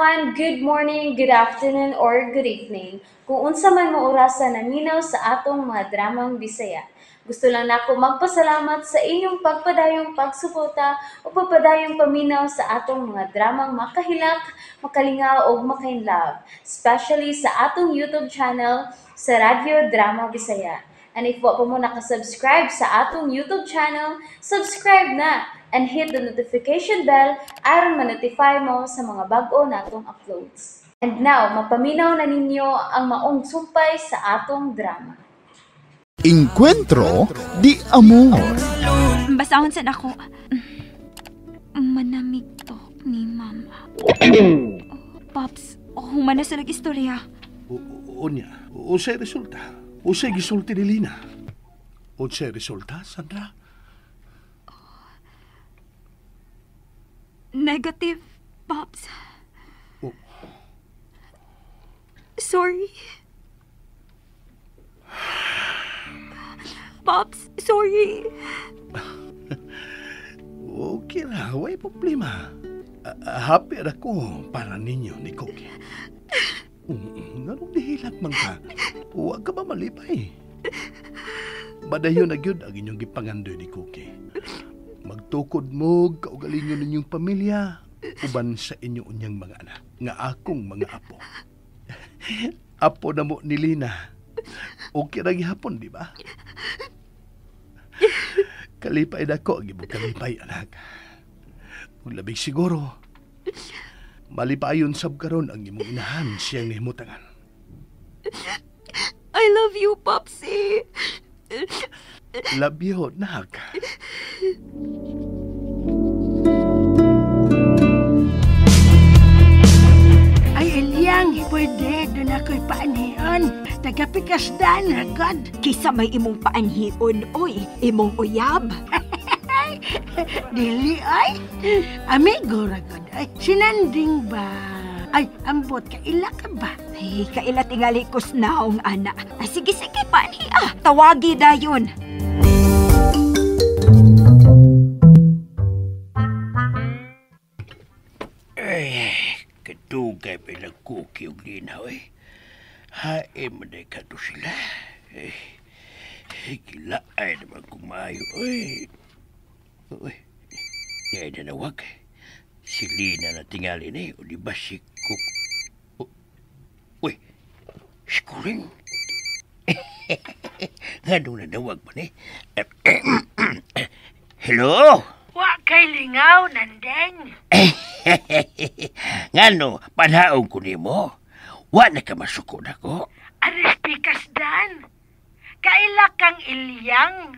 everyone! Good morning, good afternoon, or good evening. Kung unsa man mo orasa naminaw sa atong mga dramang Bisaya. Gusto lang nako magpasalamat sa inyong pagpadayong pagsuporta o pagpadayong paminaw sa atong mga dramang makahilak, makalingaw o makainlove, especially sa atong YouTube channel sa Radyo Drama Bisaya. And if wa pa mo nakasubscribe sa atong YouTube channel, subscribe na and hit the notification bell aron ma-notify mo sa mga bag-o natong uploads. And now, mapaminaw na ninyo ang maong sumpay sa atong drama. Encuentro di Amor. Basahon sad ako. Manamig to ni Mama. Oh, Pops, humana sa nag-istorya. Unya, unsay resulta? Unsay gisulti ni Lina? Unsay resulta, Sandra? Negative, Pops. Oh. Sorry. Pops, sorry. Okay ra, way problema. Happy ra ko para ninyo ni Cookie. Nganong dihilak man ka? Huwag ka ba malipay? Badayon na gyud ang inyong gipangandoy ni Cookie. Magtukod mo kaugalingon ninyong pamilya uban sa inyo unyang mga anak nga akong mga apo. Apo na mo ni Lina. Okay ra gihapon, di ba? Kalipay na ko, ang imong kalipay, anak. Ug labig siguro, malipayon sab karon ang imong inahan siyang nihimutangan. I love you, Popsy. Love you, nak. Ay, Eliang, pwede. Doon ako'y paanhion. Tagapikasdan, ragod. Kisa may imong paanhion, oy. Imong uyab. Dili, ay. Amigo, ragod. Ay, sinanding ba? Ay, ambot, kaila ka ba? Ay, kaila tingali ko naong, ana. Ay, sige, sige, paanhi, ah. Tawagi dayon. Ay, kadugay pa ilang Cookie og Lina, oy. Hae man day kadto sila. Eh, gilaay naman kung maayo, oy. Oy, yay na nawag. Si Lina na tingali ni, o di ba si Cook? Uy, si Kuring. Nga nung nanawag man eh. Hello? Wa kay lingaw, Nandeng. Ngano, panhaong ko nimo. Wa na ka masuko na ko. Aris pikas dan. Kaila kang Ilyang.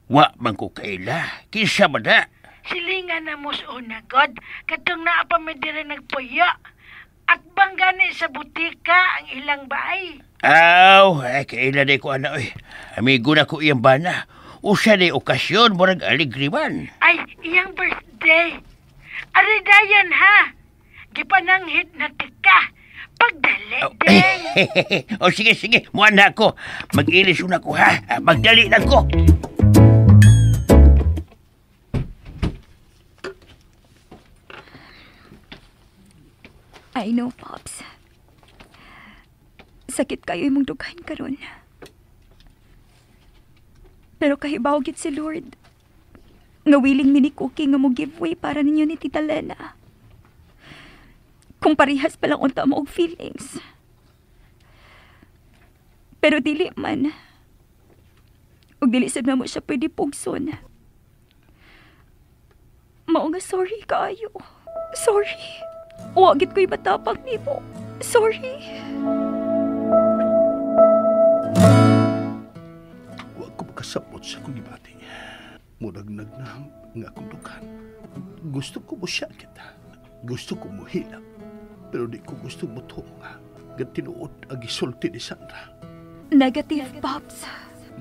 Wa man ko kaila. Kinsa man na? Silingan na mo sa una, God. Katong naa pa may diri nagpuyo. At bang gani sa butika ang ilang baay? Aw, ay kaila na ko ana oy. Amigo na ko iyang bana. Usa ni okasyon murag aligri man. Ay, iyang birthday. Ari dayon ha. Gipananghit na tika. Pagdali, Oh. deng. O sige, sige. Muan na ako. Mag-ilis una ko ha. Magdali na ko. I know, Pops. Sakit kayo imong dughan karon. Pero kahibaw gid si Lord. Nga willing mi ni Cookie nga mo give way para ninyo ni Tita Lena. Kung parehas pa lang unta mo og feelings. Pero dili man. Ug dili sad na mo siya pwede pugson. Mao nga sorry kaayo. Sorry. Wa gid ko'y matapang nimo. Sorry. Wa ko makasabot sa akong gibati. Murag nagnam nga akong dughan. Gusto ko mo siya kita. Gusto ko mo hilak. Pero di ko gusto mo tuo nga. Gatinuod ang gisulti ni Sandra. Negative, Pops.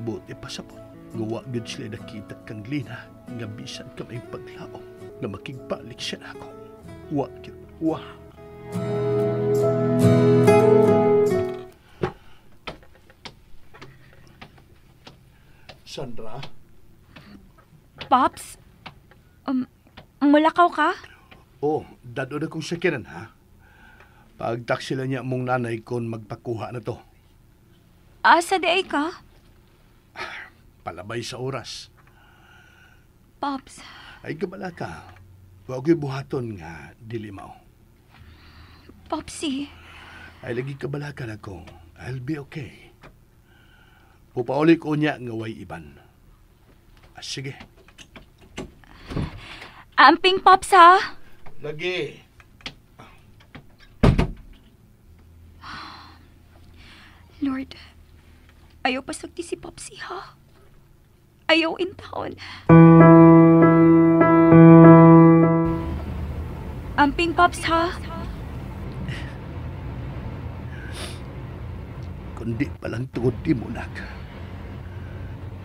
Buti pa sabot. Nga wa gyud sila nakita kang Lina nga bisan ka may paglaom nga makigbalik siya na ako. Wa gyud. Wa. Sandra? Pops? Mulakaw ka? Oh, dado na kong sakyanan, ha? Pagtaksila niya mong nanay kon magpakuha na to. Asa di ay ka? Palabay sa oras. Pops. Ay kabala ka. Huwag buhaton nga dili mao. Popsi. Ay lagi kabala ka na ko. I'll be okay. Pupauli ko niya nga way iban. Ah, sige. Amping, Pops, ha? Lagi. Lord, ayaw pasagti si Popsi, ha? Ayaw in town. Amping, Pops, ha? Kundi palang tungod di mo, nak.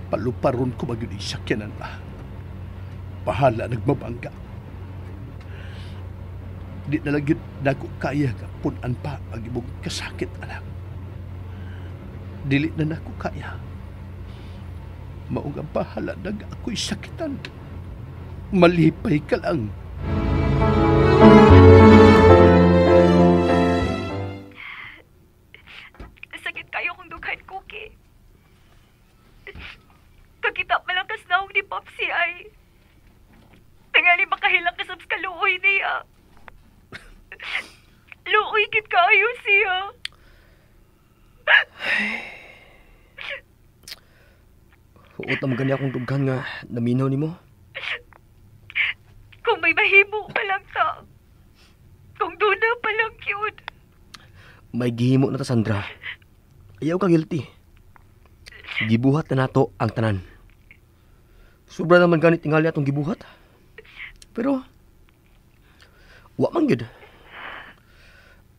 Paluparon ko magyud sakyanan pa. Bahala nagmabangga. Di na lang yun nako kaya ka punan pa ang imong kasakit, anak. Dili na nako kaya. Mao nga bahala nag ako'y sakitan. Malipay ka lang. Sakit kayo kung dughan, Cookie. Kakita pa lang kasnaong ni Popsi ay tingali makahilak kasab sa kaluoy niya. Luoy kit kaayo siya. Huot na magani akong dughan nga naminaw nimo. Kung may mahimo pa lang ta. Kung doon na pa lang cute. May gihimo na ta, Sandra. Ayaw ka guilty. Gibuhat na nato ang tanan. Sobra naman ganit tingali atong gibuhat. Pero wa man gyud.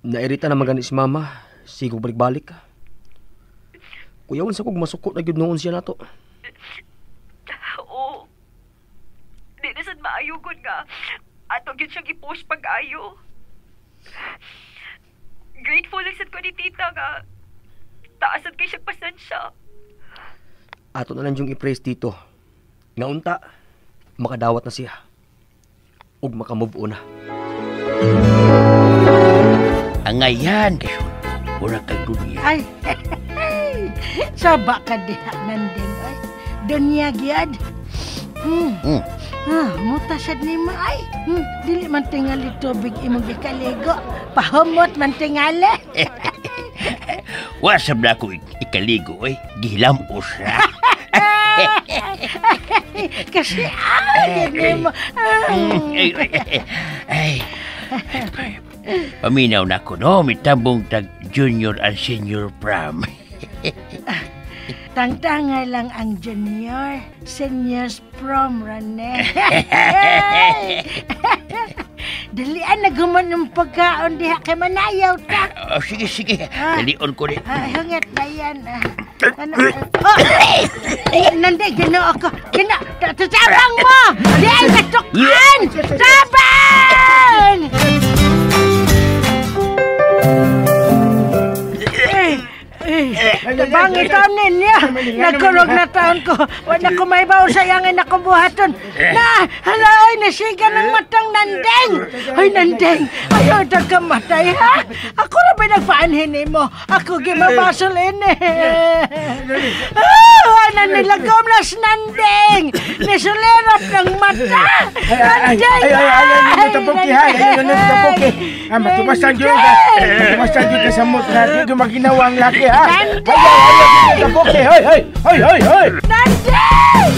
Nairita naman ganit si mama, sigog balik-balik. Kuyawan sa kog masuko na gyud noon siya nato. Oo. Di na sad maayo gud nga. Ato gyud siyang i-post pag-ayo. Grateful lang sad ko ni tita nga. Taasad kay siyang pasensya. Ato na lang yung i-praise tito. Nga unta, makadawat na siya. Ug makamove on na. Angayan, kayo. Mura kay dunya. Ay, saba ka diha, Nanding. Ay, dunya gyud. Ah, muta sad nimo ay. Dili man tingali tubig imong gikaligo. Pahumot man tingali. Wasab na ako ikaligo ay. Gihilamos ha. Kasi ay, nimo. Ay, ay, ay. Paminaw na ko, no? Mitambong tag junior and senior prom. Tangtanga lang ang junior, senior's prom, Rene. Dalian na guman ng pagkaon diha kay manayaw ta. Oh, sige, sige. Dalion ko rin. Ay, hungat na yan. Ano? Oh! Nandi, ginoo ko. Ginoo, tabang mo! Di ay katukan! Tabang! Tabang ito ninyo. Nagkurog na taon ko. Wala ko may baon sa yangin akong buhaton. Na, hala, oy, nasiga ng matang Nandeng. Ay, Nandeng, ayaw tagkamatay, ha? Ako na ba nagpaanhin mo? Ako gimabasol ini. Ah, nanilagom las Nandeng. Nisulerap ng mata. Nandeng, ay, ay, ay, ay, tapuki, ay, ay, ay, tapuki. Ah, matumasan yun ka. Matumasan yun ka sa mut na. Di maginawa ang laki, ha? Nandeng! Ay, ay, ay, tapuki, hoy, hoy, hoy, hoy, hoy! Nandeng!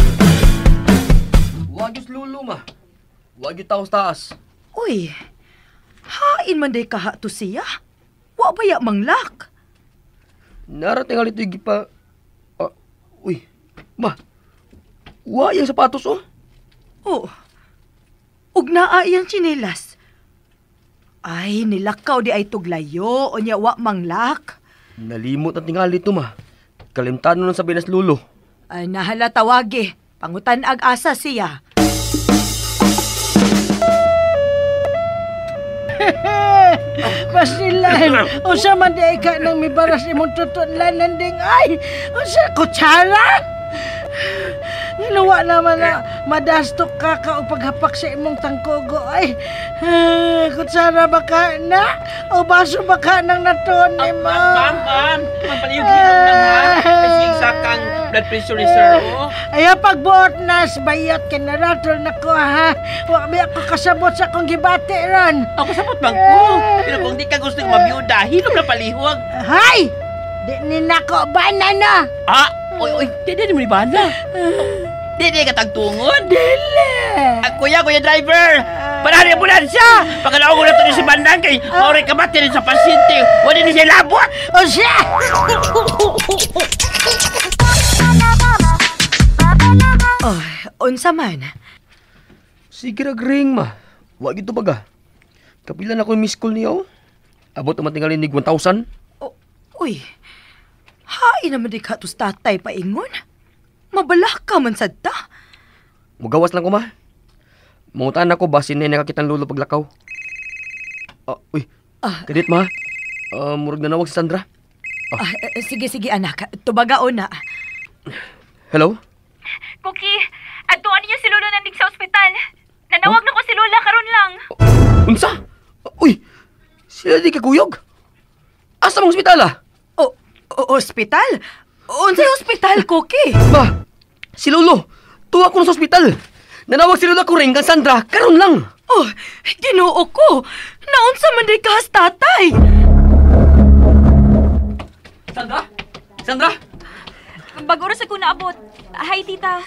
Wag yun lulo, ma. Wag yun taos taas. Uy, hain man day kaha to siya. Wa ba ya manglak? Narating alito yung gipa... Uy, ma. Wa yung sapatos, oh. Oh, ug naa iyang tsinelas. Ay, nilakaw di ay tuglayo, o niya wa manglak. Nalimot na tingali ito, ma. Kalimtano lang sa binas lulo. Ay, nahala tawagi. Pangutan ag asa siya. Basilan, unsa man di ay ka nang mibaras imong tutudlan, Nanding? Ay, unsa kutsara? Ginawa naman na madastok ka ka o paghapak sa imong tangkogo. Ay, kutsara ba ka na? O baso ba ka nang natuon ni mo? Ma'am, ma'am, mapaliyog hilom lang ha. Kasi sakang blood pressure ni sir, oh. Ayaw pagbuot na, bayot kay naratol na ko ha. Wa mi ako kasabot sa akong gibati ron. Ako sabot man ko. Pero kung di ka gusto mabiyuda, hilom na palihog. Hay! Di ni nako banana. Ah, oy, oy, di di mo ni bana. Di di ka tagtungon. Dili. Ah, kuya, kuya driver. Parang ambulansya. Pagkalaw ko na to ni si Bandang kay maoray ka ba sa pasyente. Wala ni siya labot. O siya! Oh, unsa man? Sige ra ring ma. Wa gid to baga. Kapila na ko miss call niya oh. Abot naman tingali nig 1,000. Oh, uy. Hain naman di ka tos tatay paingon. Mabalaka man sad ta. Mugawas lang ko ma. Mangutan ako basin na nakakita ang lolo paglakaw. Uy. Kadit ma. Murag nanawag si Sandra. Sige, sige anak. Tubagaon na. Hello? Cookie, adtuan ninyo si Lolo Nanding sa ospital. Nanawag na ko si Lola karon lang. Unsa? Uy, sila di kakuyog. Asa mong ospital ah? O, ospital? Unsay ospital, Cookie? Ma, si Lolo. Tuwa ko na sa ospital. Nanawag si Lola ko rin kang Sandra, karon lang. Oh, Ginoo ko. Naunsa man di ka tatay? Sandra? Sandra? Bago ra sa ko naabot. Hi, tita.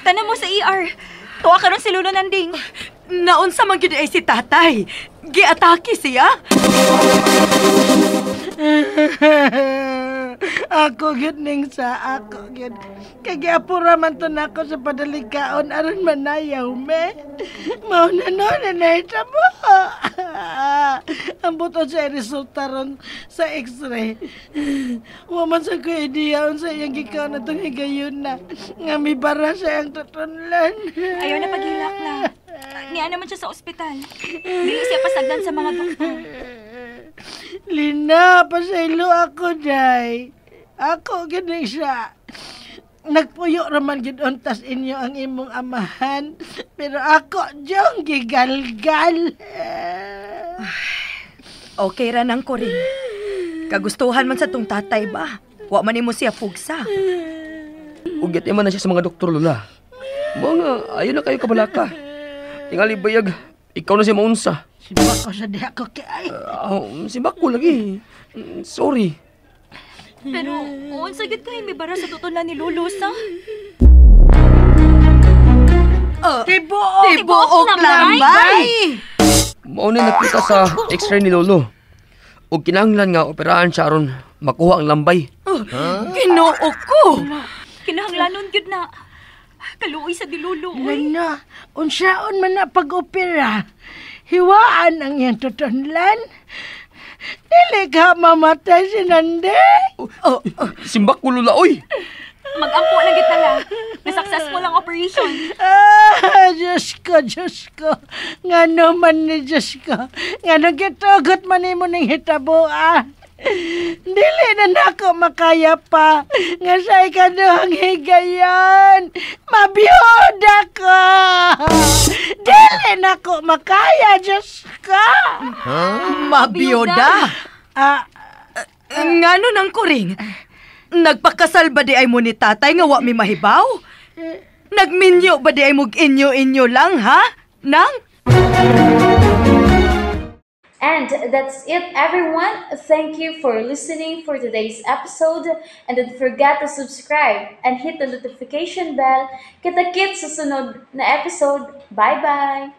Tanan mo sa ER. Tuwa karon si Lolo Nanding. Naunsa man gyud ay si tatay. Giatake siya. Ako gyud ning sa ako gyud. Kay giapura man to nako sa padalikaon aron manayaw me. Mao na no na nahitabo. Ang buto sa resulta ron sa x-ray. Wa man sa ko ideya unsa iyang gikaon atong higayon na nga mibara sa iyang tutunlan. Ayaw na paghilak na. Niya naman siya sa ospital. Dili siya pasagdan sa mga doktor. Lina, pasaylo ako, day. Ako, gani siya. Nagpuyo raman gid untas inyo ang imong amahan. Pero ako, diyong gigalgal. Okay ra nang ko rin. Kagustuhan man sa tong tatay ba? Wa man nimo siya pugsa. Ug man na siya sa mga doktor, Lola. Mga, ayaw na kayo kabalaka. Tingali bayag, ikaw na siya maunsa. Simbako sa diha ko kay. Simbako lagi. Sorry. Pero, unsa gid kay may bara sa tutulan ni Lolo sa? Tibuok! Tibuok lambay! Mao na nakita sa x-ray ni Lolo. Ug kinahanglan nga operaan siya aron makuha ang lambay. Huh? Ginoo ko! Kinahanglanon gyud na. Kaluoy sa di Lolo. Lana, unsaon man na pag-opera? Hiwaan ang iyang tutunlan. Dili ka mamatay si Nande. Oh, simbak ko, Lola, oy! Mag-ampo lang gid tala. Na-successful ang operation. Ah, Diyos ko, Diyos ko. Ngano man ni Diyos ko. Ngano gitugot man nimo ning hitabo, ah. Dili na nako makaya pa. Nga sa ikaduhang higayon. Mabiyuda ko. Dili nako makaya, Diyos ko. Huh? Mabiyuda? Ah, ngano nang kuring? Nagpakasal ba di ay mo ni tatay nga wa mi mahibaw? Nagminyo ba di ay mog inyo-inyo lang, ha? Nang? And that's it, everyone. Thank you for listening for today's episode. And don't forget to subscribe and hit the notification bell. Kita-kits sa sunod na episode. Bye-bye!